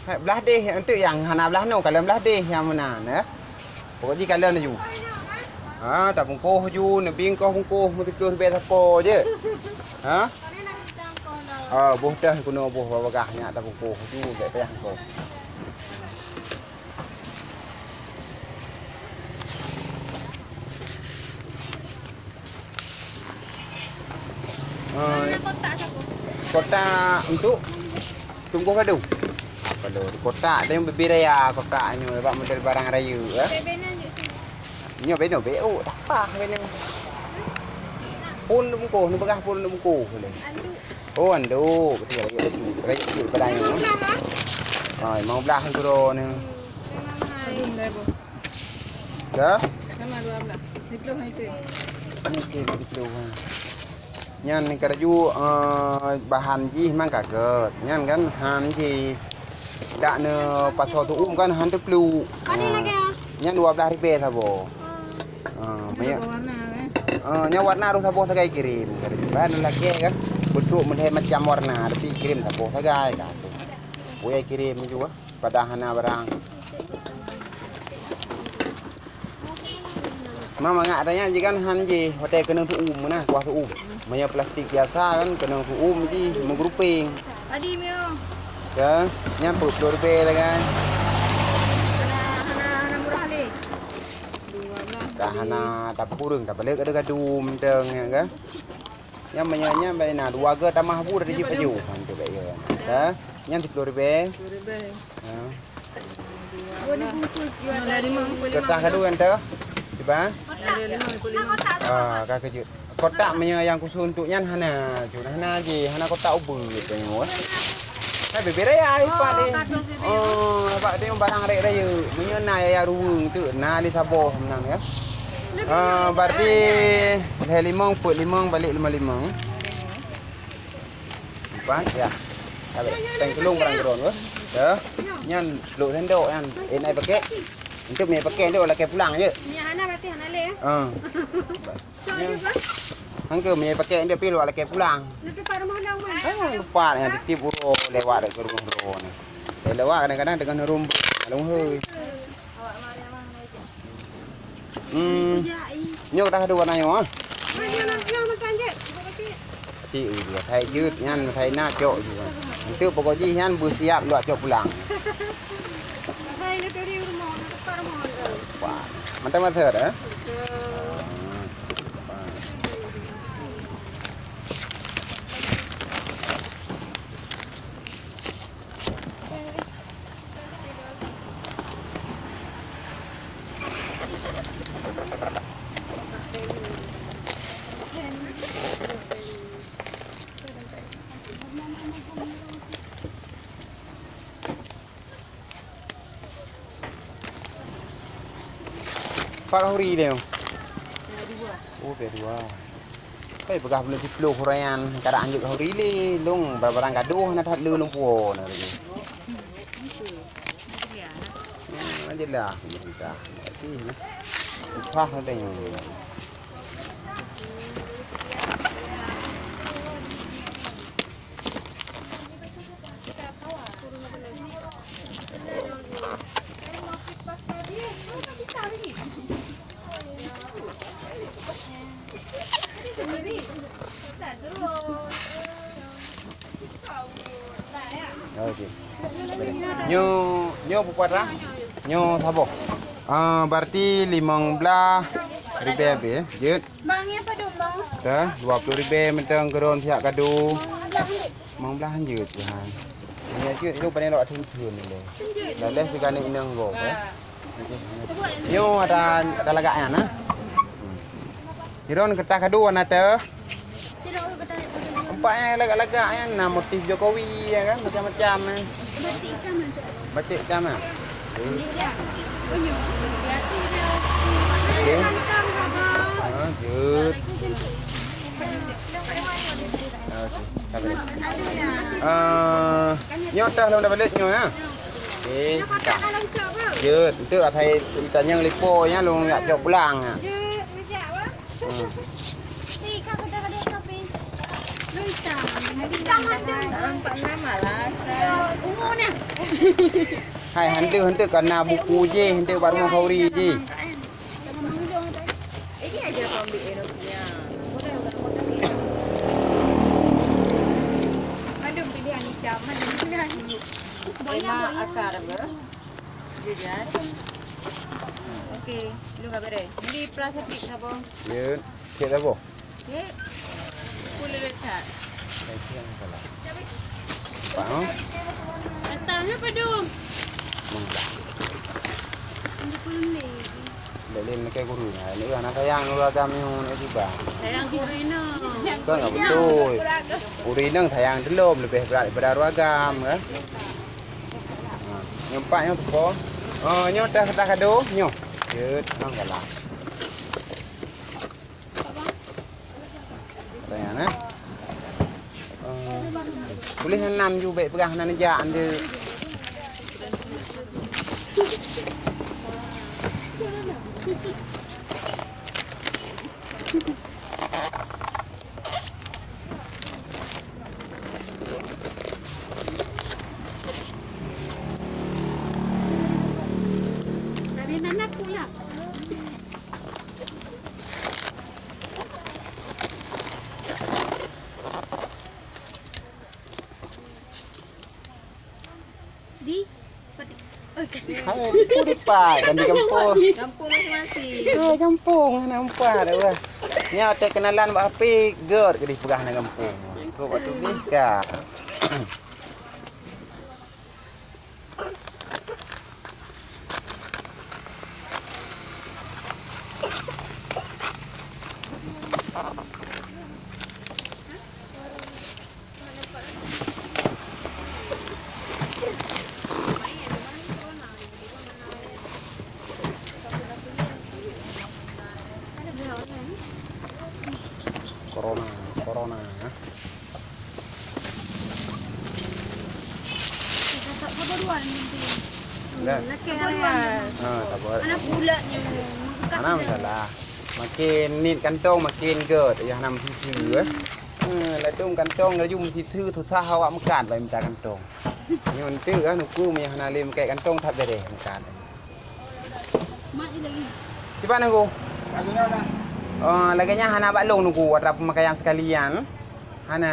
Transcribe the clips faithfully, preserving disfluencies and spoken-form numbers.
Hai, blah deh, enteuk nyang hana blah noe, kalon blah deh nyang meunan, eh. Pokok jih kalon laju. Ha, tabungkôh laju, neubingkoh bungkôh, meuteupeue ribèe sapo jeuet. Ha? Ah, boh teuh keunoe boh babagah nyak tabungkôh laju, bèk payah bungkôh. Ah, kotak untuk tunggu kadu. Apa lo? Kotak tu yang bibir raya, kotak nyoe bak model barang raya, eh. Nyoe beno beu tapah beno. Pun bungkôh, ni bagah pun bungkôh boleh. Oh, anduk. Betul, rakyat tu. Rakyat tu pada ni. Ha, lima belas euro ni. Dah? Sama dua belas. Di puluh itu. Okey, di puluh. Nyan ni karaju, eh, bahan jih memang kaget. Nyan kan han jih. Dak ne pasoe tuum kan han teuplu. Nyan dua belas ribèe saboh. Ah, banyak. Warna, eh. Ah, nyan warna harus saboh sagai kirim. Kan lagi kan. Bentuk mulai macam warna, tapi kirim saboh sagai kan. Boleh kirim juga. Padahal hana barang. Ma mangat ada nyan jih kan han jih, watèe keunong tuum nah, kuah tuum. Meunyoe plastik biasa kan keunong tuum jih meugrupeng. Tadi mio. Ya, nyan peuet ploh ribèe lah kan. Hana, hana, hana murah lé. Dah hana tapeureueng, dah balik ada gadum deng ya kan. Nyan meunyoe nyan bak na dua geu tamah bu dari jih pajoh. Nyan tu bak ya. Ha? Nyan sepuluh ribèe. Sepuluh ribèe. Ha. Dua dibungkus, dua tadi. Kertas kadu nyan teuh. Cuba. Ada lima puluh lima. Ah, ka keujeuet. Kotak meunyoe nyang khusus untuk nyan hana. Cuma hana jih, hana kotak ubeut nyoe. Hai bibir raya, oh, ipat deh. Kardus bibir. Oh, abak tu barang raya. Meunyoe na ya ruweueng tu, na lé saboh meunan ya. Ah, berarti lhèe limong, peuet limong, balik lima limong. Empat, ya. Habis. Pèng tulung barang keudroe tu. Ya. Nyan, lok sendok nyan. Eh, nai pakai. Untuk mi pakai tu lakèe pulang je. Ni hana berarti hana lé. Ah. Hangke mi pakai dia pi luar lakèe pulang. Lu tempat rumah dong, Bang. Ah, lupa yang titip uroe lewat dekat rumah uroe ni. Dia lewat kadang-kadang dengan rum. Lalu he. Hmm. Nyoe dah ada warna nyoe ah. Ti dua. Hai jeuet nyan, hai na cok juga. Itu pokok jih nyan beusiap luak cok pulang. Hai ni tadi rumah, nak tempat rumah. Wah, mantap mantap eh. Pak Huri dia. Oh, pihak dua. Kai peugah buleuen siplôh ureueng nyan, kada anjeuet keu Rili, lôn barang gadoh na that le lôn puwoe na Rili. Hmm, jeulaih pemerintah. Tapi, upah ada yang. Okey. Nyoe, nyoe peukuat lah. Nyoe saboh. Ah, berarti limong blaih ribèe habéh, jeuet. Bang, ya, padum, Bang? Dah, dua puluh ribèe mantong keudroe siap kado. Limong blaih. Mang blah hanjeuet Tuhan. Ini aja itu paling lawak thun-thun ni. Dah leh tiga ni inong go, eh. Nyoe ada, ada lagak nyan, nah. Kiron kertas kadu warna teh. Empat yang lagak-lagak nyan, nah, motif Jokowi ya kan, macam-macam eh. Batik hitam ah. Okey. Ah, jeuet. Ah, okey. Sabar. Ah, nyoe tah lôn dah balik nyoe ya. Okey. Jeuet, enteuk asai tanyong lipo nya lôn nak cok pulang. Hmm. Hai, hantu-hantu kana buku je, hantu baru mau khauri je. Ini aja kau ambil Erosia. Madam pilihan macam mana? Tema akar apa? Jejan. Okey, lu ka beres. Ni plastik apa? Ya, cek apa? Okey. Puluh letak. Apa? Pasta apa tu? Mangga. Lek lé meunasai guru nyan, nyoe hana sayang ureueng agam nyoe, nyoe tiba. Sayang guru inong. Kan enggak betul. Guru inong sayang delom lebih berat daripada ureueng agam, kan? Ha, nyoe empat nyoe tu po. Oh, nyoe tah, tah kado, nyoe. Jeuet, nang galak. Katanya, nah. Eh, boleh nan ju baik peugah nan jak ande. Dari nan aku lah. Di? Hai, di pat, kan di kampung. Kampung masing-masing. Hai, kampung, hana empat dah. Nyoe teukenalan bak H P, gèt keudéh peugah na kampung. Kok waktu ni ka. Corona, corona, ya. Dah. Ha, tak apa. Anak bulat ni. Hana masalah. Makin nit kantong, makin gèt. Ya, hana meusisu, eh. Eh, ladôm kantong laju meusisu, susah awak meukat, laju mita kantong. Nyoe enteuk, ah, nuku meunyo hana lé meukat kantong, that bereh meukat. Mak ni lagi. Kiban nuku? Oh, lagèe nyan hana bak lôn nuku, atra peumakaian sekalian. Hana.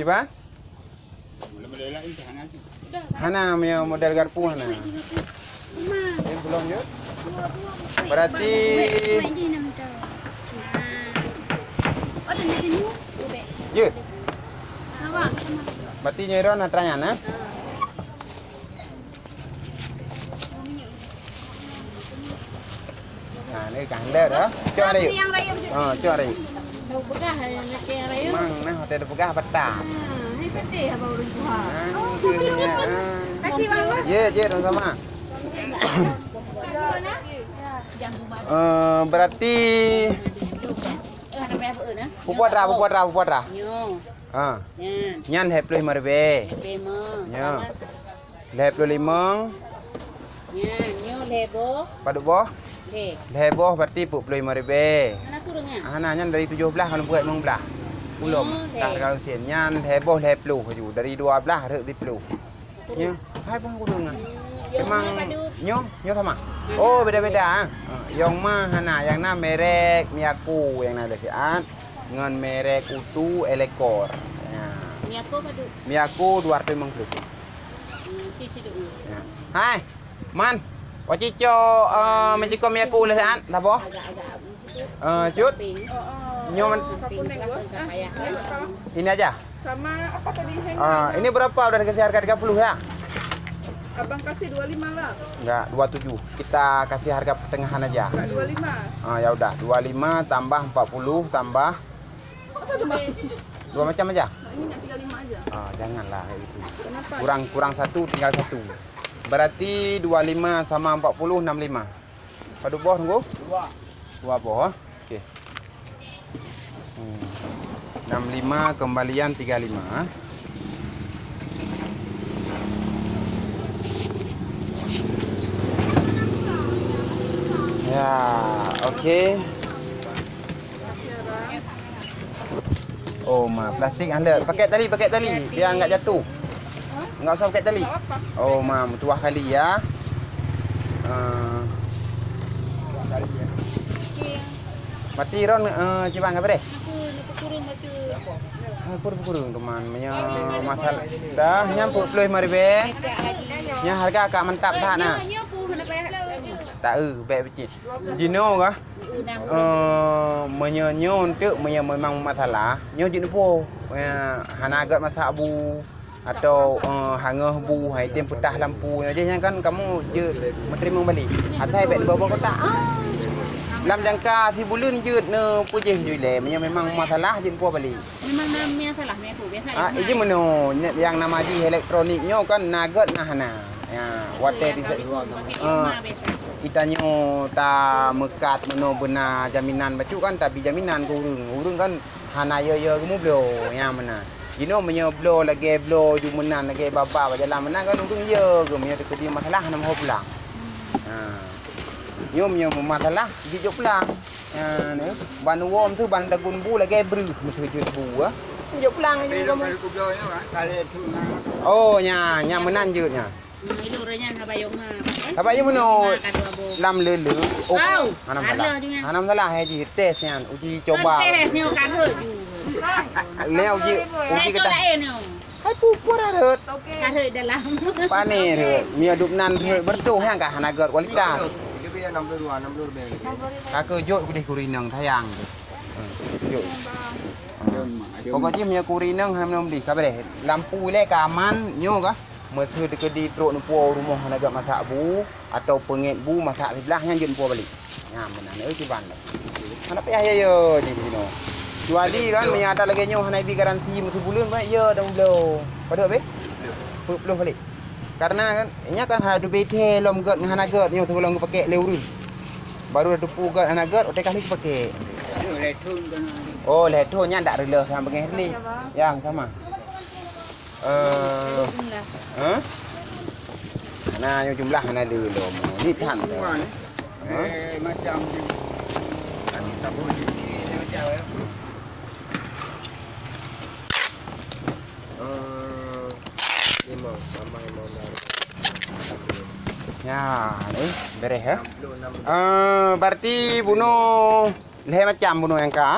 Kiban? Hana, meunyo model garpu hana. Eh, belum, Jut. Berarti, Jut. Berarti nyoe droen atra nyan, eh? Ha, ni kang lé dah. Cok ada yuk. Ha, cok ada yuk. Tahu peugah, eh, nak yang raya. Mang nah, ada peugah petang. Ha, ni betul abang ureueng tuha. Ha, ya, ha. Kasih, Bang. Ya, ya, sama-sama. Eh, berarti puputra, puputra, puputra. Nyo. Ha. Nyan. Nyan lhèe ploh limong ribèe. Lhèe limong. Nyo. Lhèe ploh limong. Nyan, nyoe lhèe boh. Padub boh? Lhèe. Lhèe boh berarti peuet ploh limong ribèe. Hana kureueng nyan? Hana, nyan dari tujoh blah kalau buat limong blah. Ulom, nyoe lhèe. Tah kalau sen. Nyan lhèe boh lhèe ploh laju. Dari dua blah rhot di ploh. Nyoe, hai pun kureueng ah. Hmm, yong ma padub? Nyoe, nyoe sama. Hana. Oh, beda-beda ah. Ha, yong ma hana, nyang na merek Miyako nyang na lé siat ngon merek Utu Elekor. Ya. Miyako padub? Miyako dua ratus limong puluh. Hmm, cuci dulu. Ya. Hai, Man. Wacicok, eh, mencikong Miyako lé siat, dah boh? Agak-agak. Eh, Cut. Pink. Nyoe man. Pink. Ini aja. Sama apa tadi? Ah, ini berapa udah dikasih harga tiga puluh ya? Abang kasih dua lima lah. Enggak, dua tujuh. Kita kasih harga pertengahan aja. Enggak, dua lima. Ah, ya udah, dua lima tambah empat puluh tambah apa tu, Bang? Dua macam aja. Nah, ini enggak tiga lima aja. Ah, janganlah kayak gitu. Kenapa? Kurang, kurang satu, tinggal satu. Berarti dua lima sama empat puluh, enam lima. Padub boh, Teungku? Dua. Dua boh, ah. Okey. Hmm. Enam lima kembalian tiga lima, ah. Ya, okey. Oh, ma, plastik hana. Pakai tali, pakai tali. Biar enggak jatuh. Enggak usah pakai tali. Oh, ma, meutuah kali ya. Ah. Mati ron, eh, cibang ka bereh? Aku, aku kurung batu. Ah, kurung, kurung, teman. Meunyoe masalah dah nyan peuet ploh lima ribèe. Nyan harga ka mantap that na. Nyoe pun hana payah. Tak, eh, baik becik. Jinoe kah? Eh, meunyoe nyoe untuk meunyoe memang masalah, nyoe jeuet neupo. Eh, hana gèt masak bu atau, eh, hangoh bu, hai tem peutah lampu. Nyoe jih nyan kan kamu jeuet meuteurimong balik. Asai bèk dibawa-bawa kotak. Ah. Lam jangka sibuleuen jeuet neupeujéh ju ilèe. Meunyoe memang masalah jeuet neupo balik. Memang na masalah, memang tu biasa. Ah, iji meunoe, nyang nama jih elektronik nyoe kan na gèt na hana. Ya, watèe di, eh, Itanyoe tameukat meunoe beuna jaminan bacut kan, tabi jaminan keu ureueng. Ureueng kan hana yo-yo geumubloe, nyang meunan. Jinoe meunyoe bloe lagèe bloe ju meunan, lagèe baba bak jalan meunan kan ureueng yo geu, meunyoe teukeudi masalah hana meuho pulang. Ha. Nyoe meunyoe meumasalah, jeuet jok pulang. Ha, ni. Ban uwoe meusu ban dagun bu lagèe breuh meusu jeuet bu, ha. Jok pulang ju kamoe. Oh, nya, nya meunan jeuet nya. Nah, ilung reunyan haba yong ha. Haba yong meunoe. Lam leuleu. Oh, hana masalah. Hana masalah, hai jih tes nyan, uji coba. Tes nyoe ka rhot ju. Lé uji, uji kita. Laén nyoe. Hai pupur rhot. Ka rhot dalam. Pane rhot. Mie dup nan rhot bertuh nyang ka hana gèt kualitas. Ka keujok kudeh kurineng sayang. Jok. Pokok jih mie kurineng hana meunong dih. Ka bereh. Lampu lé ka aman nyoe kah. Meuseu teukeudi trok neupo rumoh hana gèt masak bu atau peungét bu masak siblah nyan jeuet neupo balik. Nyan meunan, eh, kiban lom. Hana payah yo-yo jih jinoe. Kecuali kan meunyo ata lagèe nyoe hana ibi garansi meusibuleuen, ba yo dong bloe. Padub abéh? Peuet ploh balik. Karena kan nyan kan hana teubiet lom gèt ngon hana gèt nyoe teuka lom geupakèk lé ureueng. Baru teupeue gèt hana gèt, oté kali geupakèk. Oh, lhèe thon nyan dak reuloh sama beungèh lé. Ya, sama. Eh, hah? Hana nyoe jumlah hana di lom. Ni tan. Hah? Eh, macam ni. Kan kita boleh ni, ni macam, eh. Eh, lima, tambah lima belas. Ya, ni bereh ya. Enam puluh, enam puluh. Eh, berarti bunoe Lhèe macam bunoe nyang ka.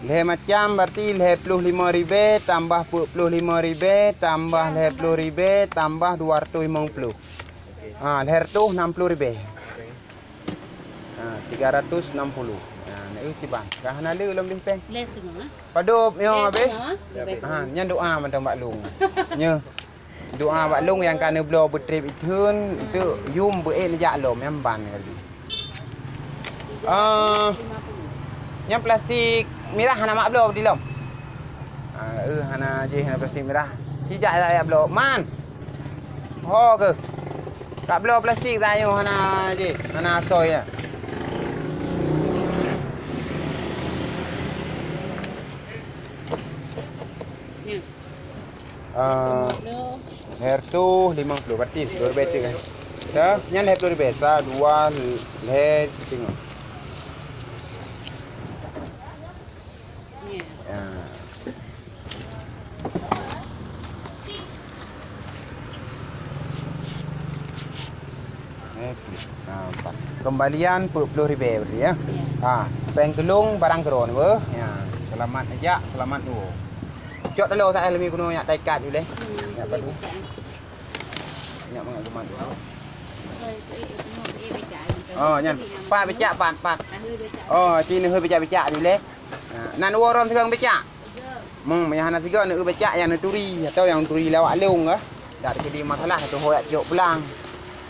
Lhèe macam berarti lhèe ploh limong ribèe tambah peuet ploh limong ribèe tambah lhèe ploh ribèe tambah dua ratus limong ploh. Ha, lhèe ratus nam ploh ribèe. Ha, tiga ratus enam puluh. Ha, na eu kiban. Ka hana le lom deh pèng. Lhèe siteungoh, eh? Padub nyoe abéh. Lhèe siteungoh, eh? Ha, nyan doa mantong bak lôn. Nyoe. Doa bak lôn nyang ka neubloe beutrép itheun, eunteuk yum beu-ék neujak lom, nyan ban kali. Ah, nyan plastik mirah hana mak bloe dilom. Ah, eh, hana jih hana plastik mirah. Hijak jak bloe. Man. Ho keuh. Ka bloe plastik tanyoe hana jih, hana asoe nyan. Ah, lhèe reutôh limong ploh, berarti dua ribèe teuk kan. Dah, nyan lhèe ploh ribèe. Sa, dua, lhèe siteungoh. Ya. Eh, ah, empat. Kembalian peuet ploh ribèe berarti ya. Ya. Ah, péng keulông barang keudroe beuh. Ya, selamat jak, selamat duo. Cok talo sa lemi kuno nyak taikat ju leh. Hmm. Nyak padu. Nyak mangat gumat. Oh, nyan. Pat becak, pat, pat. Oh, ci neuhôi becak-becak ju leh. Ha, nan uroe ron sigoe becak. Meng, meunyo hana sigoe neuhôi becak nyang neuturi atau nyang neuturi lawak lông kah. Dak teujadi masalah tuho jak cok pulang.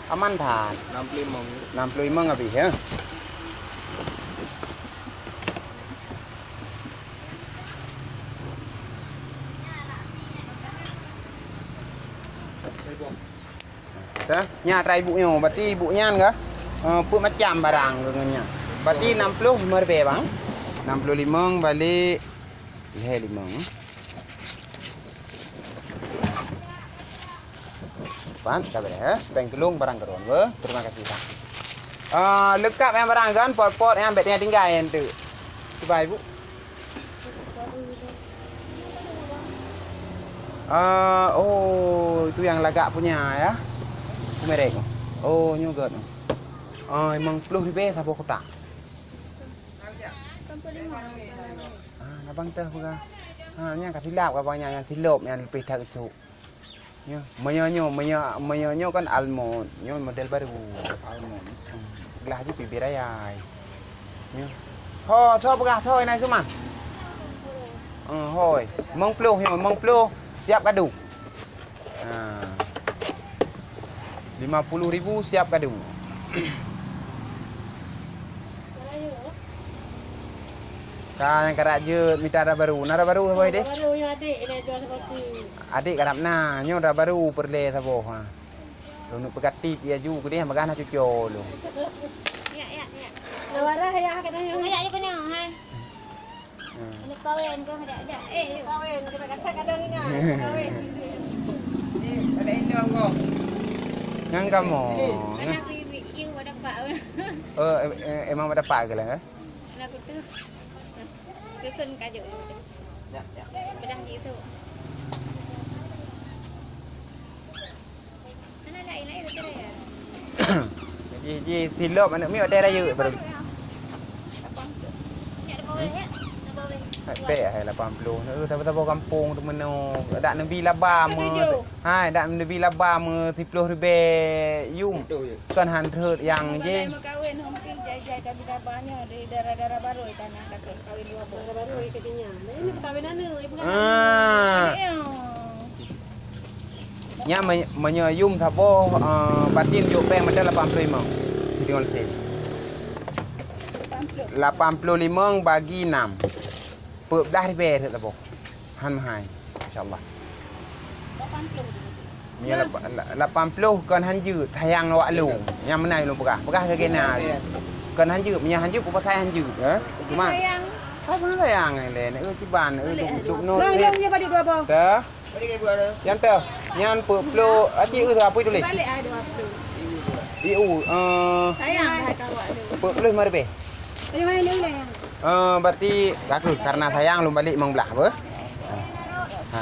Aman that. Enam puluh lima. Enam puluh lima habis ya. Dah, nyan atra ibu nyoe, berarti ibu nyan kah? Eh, peuet macam barang ngon nyan. Berarti enam puluh lima ribèe, bang. Enam puluh lima balik lhèe lima. Pat, ka beureh, eh? Péng keulông barang keudroe, beuh. Terima kasih, Pak. Ah, leungkap nyang barang kan, pot-pot nyang bèk tinggai-tinggai nyan tu. Cuba, Ibu. Ah, oh, itu yang lagak punya, ya? Itu merek. Oh, nyoe gét. Ah, limong ploh ribèe saboh kotak. Ah, abang teuh peugah. Ha, nyan ka silap ka abang nyan, nyan silop nyan leupeh that sôk. Nyoe, meunyoe nyoe, meunyoe, meunyoe nyoe kan almond, nyoe model baru. Almond. Hmm, glah jih pibie raya. Nyoe. Ho, soe peugah soe na seumah? Hmm, hôi. Limong ploh nyoe, limong ploh siap kadu. Ha. Lima puluh ribu siap kadu. Ka nyang karap jeuet mita dara baru. Na dara baru saboh deh? Dara baru nyoe adék, dia jual saboh tu. Adék karap na, nyoe dara baru peureulèe saboh ha. Lôn peugatik laju keudeh bagah na cuco lôn. Ya, ya, ya. Nawarah ya kadang. Kayak je kena, hai. Hmm. Ini kawin ke, dak, dak. Eh, kawin, kita kata kadang ingat, kawin. Eh, ada ilong kau. Ngan kamu. Ini. Anak ibu, ibu ada pak. Oh, em-, em-, emang ada pak ke lah, eh? Anak aku tu. Dukun kajuk. Ya, ya. Bedah gitu. Jadi, ji silop aneuk miet watèe rayeuk baru. Pek hai lapan puluh. Neu saboh-saboh gampông tu meunoe. Dak neubi laba me. Hai, dak neubi laba me siploh ribèe yum. Kon han rhot nyang ji. Meukawen hom pi jai-jai ka bi laba nyoe di dara-dara barô tanah ka kawin dua boh. Dara barô ke dinya. Nah, ini perkawinan ni, ibu kan. Ah. Iya. Nyan me-, meunyoe yum saboh, eh, batin jok péng mantong lapan ploh limong. Sidingon lé. Lapan ploh limong bagi enam. Peuet blah ribèe saboh. Han meuhai. Insya Allah. Meunyoe lap-, la-, lapan ploh kon han jeuet, sayang awak lôn. Nyang meunan lôn peugah. Peugah keu gena. Kon han jeuet, meunyoe han jeuet, peue pasai han jeuet, eh? Cuma sayang. Apa sayang ni lé? Nak siban, eh, duk, duk nol. Long, long, dia bagi dua boh. Dah. Nyan teuh, nyan peuet ploh, aci eu apa tuléh? Balik ah dua puluh. Iu, eh, sayang dah kawan tu. Peuet ploh lima ribèe. Lima ribèe lah. Eh, berarti aku karena sayang lôn balik limong blah apa? Ha.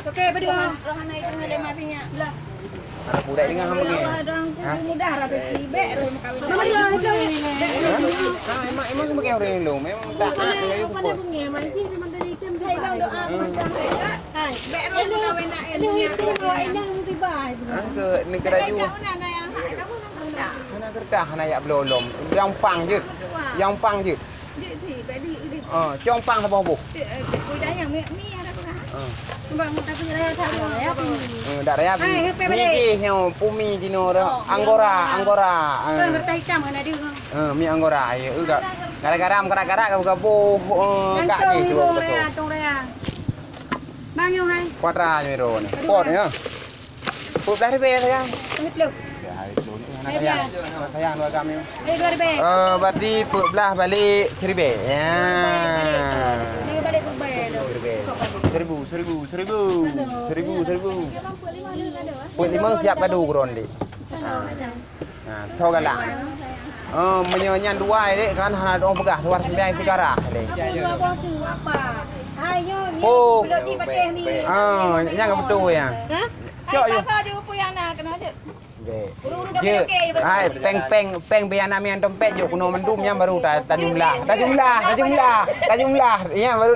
Okey, berdua. Rohana itu ngelem hatinya. Lah. Anak budak dengan hamba ni. Ya Allah, dong, aku mudah rezeki. Bek roh meukawen. Mama dia, itu. Ha, emang, emang sebagai orang Indo, memang taat dengan itu pun. Hai, bang, doa macam. Hai, bek roh meukawen nak ilmu ni. Itu, itu, itu, itu, itu. Angka negara juga. Kamu nak, nak yang, kamu nak. Hana kertas, hana yak belolom. Yang pang je. Yang pang je. Dek si, balik dek. Ah, cong pang saboh boh. Dek, eh, dek, kuda yang mi, mi ada apa? Ah. Bang, tapi raya tak ada. Raya apa ni? Eh, dak raya. Hai, hepe balik. Mi jih nyoe, pumi jinoe dah. Oh, Anggora, ya. Anggora. Ah. Bang, kertas hitam kan ada, bang? Ah, mi Anggora, ya. Eh, gak. Gara-gara, gara-gara gabung-gabung, eh, kak jih dua belas. Raya, tong raya. Bang, yo, hai. Kuadra nyoe ro ni. Aduh, pot, bang. Ya. Peuet blah ribèe sayang. Peuet ploh. Ya, hari ploh ni anak sayang. Anak sayang dua kami. Eh, dua ribèe. Eh, berarti peuet blah balik siribèe. Ya. Dua ribèe balik, dua ribèe balik. Dua ribèe balik, dua ribèe balik. Siribèe. Seribu, seribu, seribu. Aduh. Seribu, seribu. Peuet limong siap kadu keu droeneuh. Ha. Ha, tho galak. Oh, meunyoe nyan dua dek kan hana dong peugah suara sembiang sigara dek. Aku dua boh tu apa? Hai nyo, nyo. Oh. Belum di pateh ni. Ah, nyan ka beutôi ya. Ha? Cok, hai, yo. Pasal di buku yang nak kena je. Dek. Buru-buru dah je. Okey, okey, hai, peng, peng, peng biar nak main dompet jok kuno mendum nyan baru ta-, tajumlah. Tajumlah, tajumlah, tajumlah. Ya, baru